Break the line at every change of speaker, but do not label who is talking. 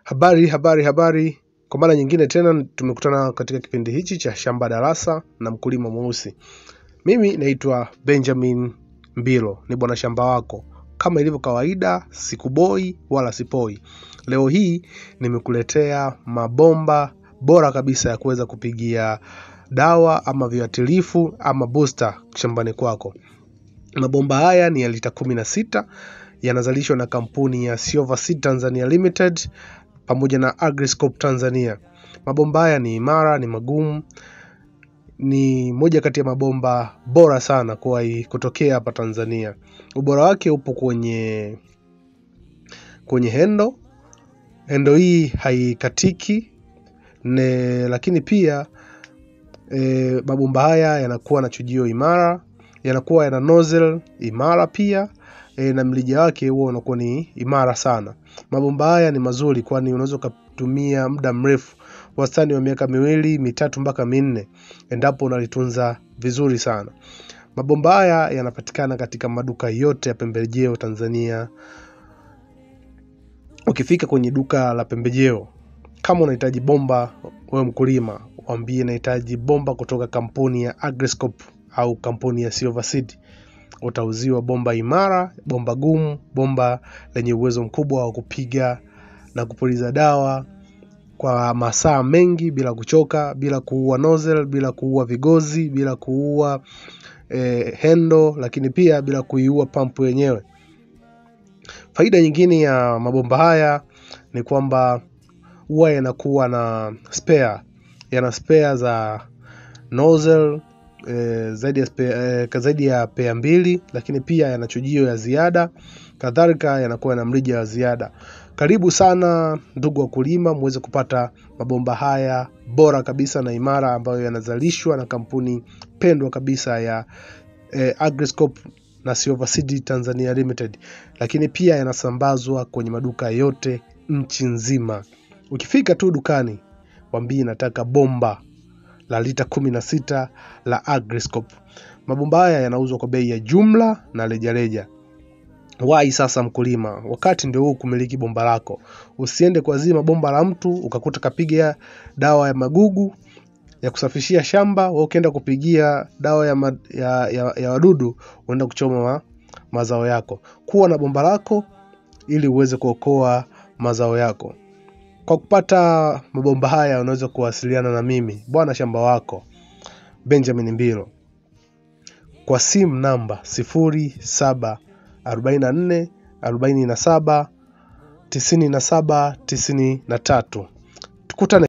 Habari, habari, habari. Kwa mara nyingine tena tumekutana katika kipindi hichi cha Shamba Darasa na Mkulima Mweusi. Mimi naitwa Benjamin Mbilo, ni bwana shamba wako. Kama ilivyo kawaida, sikuboi wala sipoi. Leo hii nimekuletea mabomba bora kabisa ya kuweza kupigia dawa ama viuatilifu ama booster shambani kwako. Mabomba haya ni ya lita 16, yanazalishwa na kampuni ya Silver Seed Tanzania Limited pamoja na Agriscope Tanzania. Mabomba haya ni imara, ni magumu, ni moja kati ya mabomba bora sana kuwahi kutokea hapa Tanzania. Ubora wake upo kwenye hendo. Hendo hii haikatiki, lakini pia mabomba haya yanakuwa na chujio imara, yanakuwa yana nozzle imara pia, na mrija wake huwa unakuwa ni imara sana. Mabomba haya ni mazuri kwani unaweza kutumia muda mrefu, wastani wa miaka 2, 3 mpaka 4, endapo unalitunza vizuri sana. Mabomba haya yanapatikana katika maduka yote ya pembejeo Tanzania. Ukifika kwenye duka la pembejeo, kama unahitaji bomba wewe mkulima, waambie nahitaji bomba kutoka kampuni ya Agriscope au kampuni ya Silver Seed. Utauziwa bomba imara, bomba gumu, bomba lenye uwezo mkubwa wa kupiga na kupuliza dawa kwa masaa mengi bila kuchoka, bila kuua nozzle, bila kuua vigozi, bila kuua hendo, lakini pia bila kuiua pampu yenyewe. Faida nyingine ya mabomba haya ni kwamba huwa yanakuwa na spare, yana spare za nozzle, zaidi ya pair 2, lakini pia yana chujio ya ziada, kadhalika yanakuwa na mrija wa ziada. Karibu sana ndugu wakulima, muweze kupata mabomba haya bora kabisa na imara ambayo yanazalishwa na kampuni pendwa kabisa ya Agriscope na Silver Seed Tanzania Limited, lakini pia yanasambazwa kwenye maduka yote nchi nzima. Ukifika tu dukani, waambie nataka bomba la lita 16 la Agriscope. Mabomba haya yanauzwa kwa bei ya jumla na rejareja. Wahi sasa mkulima, wakati ndio huu kumiliki bomba lako. Usiende kuazima bomba la mtu ukakuta kapiga dawa ya magugu ya kusafishia shamba, wewe ukienda kupigia dawa ya wadudu unaenda kuchoma mazao yako. Kuwa na bomba lako ili uweze kuokoa mazao yako. Kwa kupata mabomba haya unaweza kuwasiliana na mimi, bwana shamba wako Benjamin Mbilo, kwa simu namba 07 44 47 97 93. Tukutane.